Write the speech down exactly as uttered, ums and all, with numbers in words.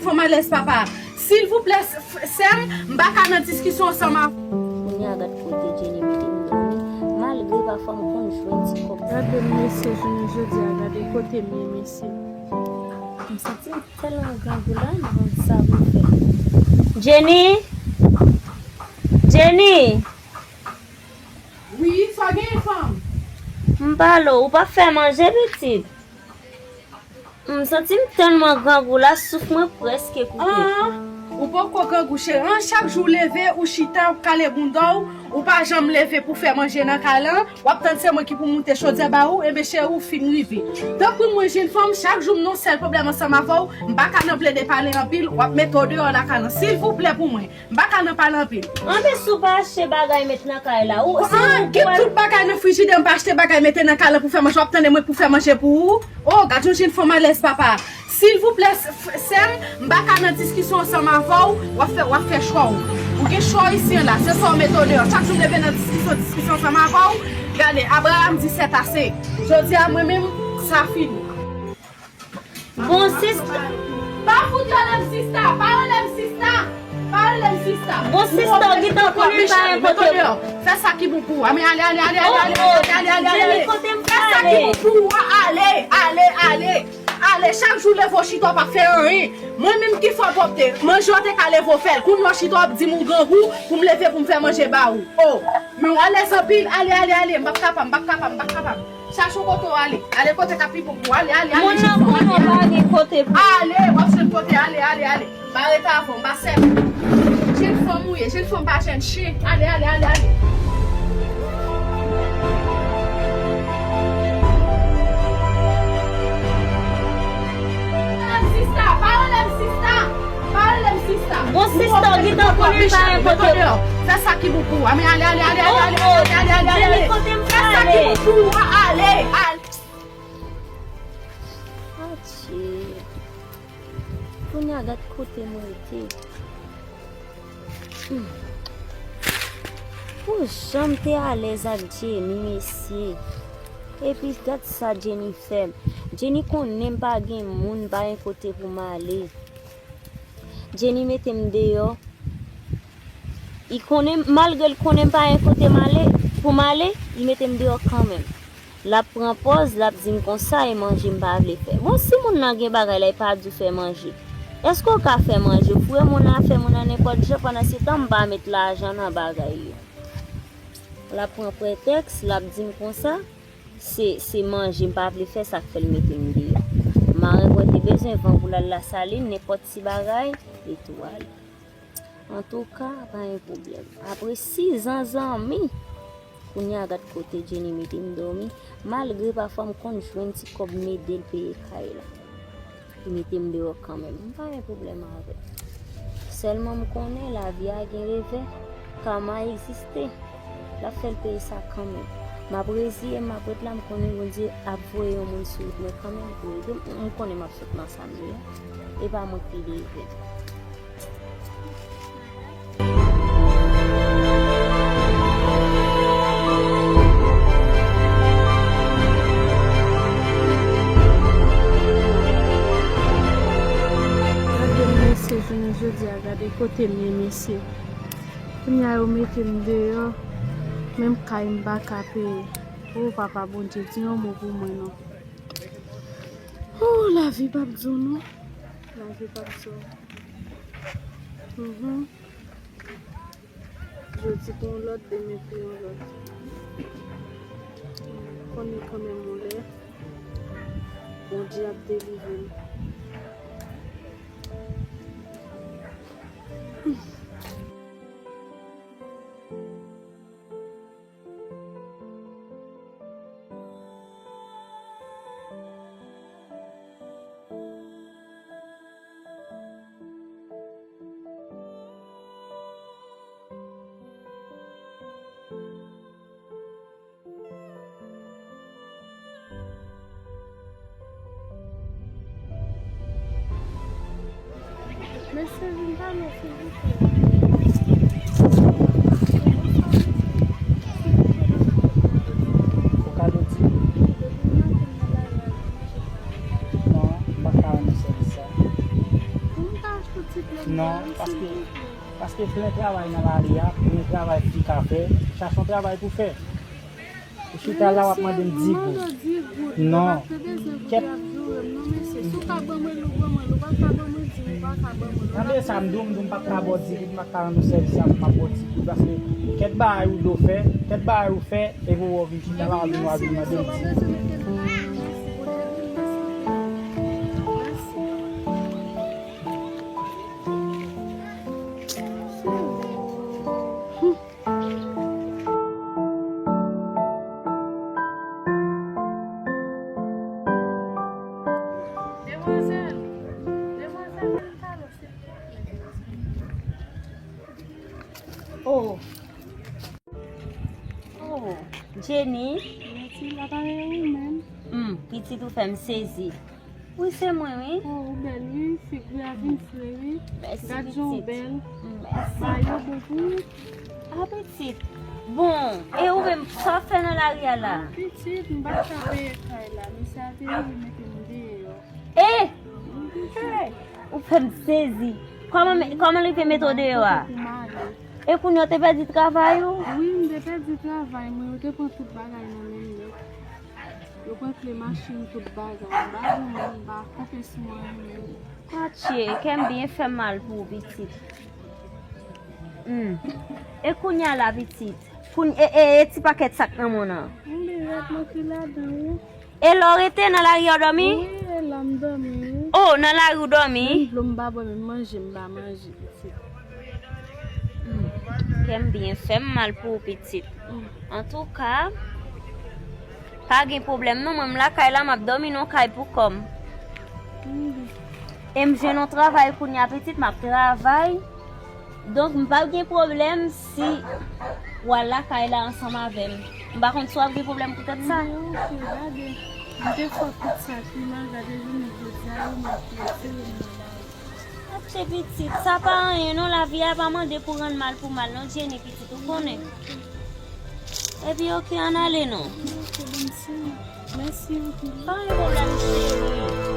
Fanm alèz papa. Silvouplè, s-, f-, sè m, m pa ka nan diskisyon ansanm avè w. Kounye a gad kote Jenny mete m dòmi, malgre pafwa m konn jwenn ti kòb. Gade m mesye, jounen jodi a, gade kote m ye mesye. M santi m tèlman grangou la, m pa konn sa pou m fè. Jenny! Jenny! Wi, sa w genyen fanm? M pale w, ou p ap fè manje pitit? M santi m tèlman grangou la, souf mwen prèske koupe. An, ou poko grangou cheri. An, chak jou w leve, ou chita, ou kale bounda w, ou pa janm leve pou fè manje nan kay lan, w ap tann se mwen ki pou moute chodyè ba ou, enben cheri, ou fin rive. Tanpri mwen, jenn fanm, chak jou m nan yon sèl pwoblèm ansanm avè w, m pa ka nan plede pale anpil, w ap mete w deyò lakay lan. Silvouplè pou mwen. M pa ka nan pale anpil. Anben si w pa achte bagay met nan kay la, ou si ou gen tout bagay nan frijidè, m pa achte bagay mete nan kay la pou fè manje, w ap tande mwen pou fè manje pou ou? Oh, gad yon jenn fanm alèz papa. Silvouplè, s-, f-, sè m, m pa ka nan diskisyon ansanm avè w, w ap fè, w ap fè chwa w. Ou gen chwa w isi an la, se sa w mete w deyò. Chak jou m leve nan diskisyon, diskisyon ansanm avè w. Gade, Abraham di c'est assez. Jodi a mwen menm, sa fini. Bon, sista. Pa fout rele m sista, pa rele m sista, pa rele m sista. Bon, sista, w gentan konnen pa gen kote. Fè sa ki bon pou ou. Ale, ale, ale, ale, ale, ale, ale, ale, ale, ale. Fè sa ki bon pou ou, ale, ale, ale, ale. Ale, chak jou leve w chita w pa fè anyen. Mwen menm ki fè w pwòpte, manje w te ka leve w fè l. Kounye a w chita w ap di m ou grangou pou m leve pou m fè manje ba ou. Oh, men w alèz anpil. Ale, ale, ale, m p ap kapab, m p ap kapab, m p ap kapab. Chache yon kote w ale. Ale kote k ap pi bon pou w. Ale, ale, ale, jenn fanm, ale, ale. Ale, w ap jwenn kote, ale, ale, ale. M pa rete avè w, m pa sèvi. Jenn fanm ou ye, jenn fanm pa jwenn chen. Ale, ale, ale, ale. Pa rele m sista, pa rele m sista. Pa rele m sista. Bon, sista, w gentan konnen pa gen kote w. Fè sa ki bon pou ou. Ale, ale, ale, ale, ale, ale, ale, ale, ale. Fè sa ki bon pou ou, ale, ale. Adje. Kounye a gad kote mwen rete. Hmm. Pou jan m te alèz ak Jenny, mesye. Epi gad sa Jenny fè m. Jenny konnen m pa gen moun, m pa gen kote pou m ale. Jenny mete m deyò. Li konnen, malgre l konnen m pa gen kote m ale, pou m ale, li mete m deyò kanmenm. L ap pran pòz, l ap di m konsa e manje m pa vle fè. Bon, si moun nan gen bagay la, li pa di w fè manje. Èske w ka fè manje? Foure moun nan ap fè moun nan nenpòt jan, pandan se tan m pa met lajan nan bagay yo. L ap pran pretèks, l ap di m konsa, se, se manje m pa vle fè, sa k fè l mete m deyò. Maren mwen te bezwen van pou l al Lasalin, nenpòt ti bagay, li tou ale. Antouka, pa gen pwoblèm. Apre sizan zanmi, kounye a gad kote Jenny mete m dòmi, malgre pafwa m konn jwenn ti kòb m ede l peye kay la. Li mete m deyò kanmenm. M pa gen pwoblèm avè l. Sèlman m konnen lavi a gen revè, kama egziste. L ap fè l peye sa kanmenm. M ap reziye m, m ap ret la, m konnen Bondye ap voye yon moun sou wout mwen kanmenm pou ede m. M konnen m ap sot nan sa m ye a. E pa mwen ki leve. Gade m mesye, jounen jodi a, gade kote m ye mesye. Kounye a yo mete m deyò, menm kay m pa ka peye. O papa Bondye, di yon mo pou mwen non. O, lavi p ap di w non. Lavi p ap di w. Mhm. Jodi pou yon lòt, demen pou yon lòt. Konnen kanmenm yon lè, Bondye ap delivre m. Mesye, vin pale w, silvouplè. Ou ka di? Non, m pa ka renmen sèvis sa. M ta Paske, paske plen travay nan lari a, plen travay fi ka fè, chache yon travay pou fè. Ou chita la, w ap mande m di goud. Non. Kèt. Tande sa, m di w, m di w, m pa t ka ba w di goud, m pa t ka rann ou sèvis la pou m ap ba w di goud, paske kèt bagay ou dwe fè, kèt bagay ou fè, epi w vin chita la, w vin, w vin mande m di goud. Oh. Oh, Jenny. Mèsi, la pa rele ou menm. Hmm, pitit ou fè m sezi. Wi, se mwen, wi. Oh, ou bèl, wi. Figi a vin fre, wi. Mèsi, pitit. Gad jan w bèl. Mèsi. Bagay yo bon pou ou. Ah, pitit. Bon, e ou menm, sa w ap fè nan lari a la? Ah, pitit, m pa t ka peye kay la. Mesye a te rive mete m deyò. E! Hey! Ou fè m sezi. Kòman, kòman li te mete w deyò a? E kounye a w te pèdi travay ou? Wi, m te pèdi travay mwen. Yo te pran tout bagay nan men m nèt. Yo pran kle machin, tout bagay. M pa gen anyen, m pa konte sou anyen menm. Atye, kè m byen fè m mal pou ou, pitit. Hmm. E kounye a la, pitit? Kounye, e, e, e ti pakèt sa k nan men w nan? Yon bèl rad mwen ki ladan, wi. E la w rete nan lari a w dòmi? Wi, e la m dòmi, wi. Oh, nan lari w dòmi? Menm dlo m pa bwè, menm manje m pa manje, pitit. Hmm. Kè m byen fè m mal pou ou, pitit. Hmm. Antouka, pa gen pwoblèm non, mwen m lakay la, m ap dòmi nan kay pou kò m. Hmm. E m jwenn yon travay kounye a, pitit, m ap travay. Donk, m p ap gen pwoblèm si w al lakay la ansanm avè m. M pa konn si w ap gen pwoblèm poutèt sa. Ebyen, oke, gade. M te fè tout sa ki mal, gade jounen jodi a, yo mèt retire m nan lari. Atye pitit, sa pa anyen non, lavi a pa mande pou rann mal pou mal non, Jenny pitit, ou konnen. Epi oke, ann ale non. Oke, bonswa. Mèsi anpil. Pa gen pwoblèm, cheri.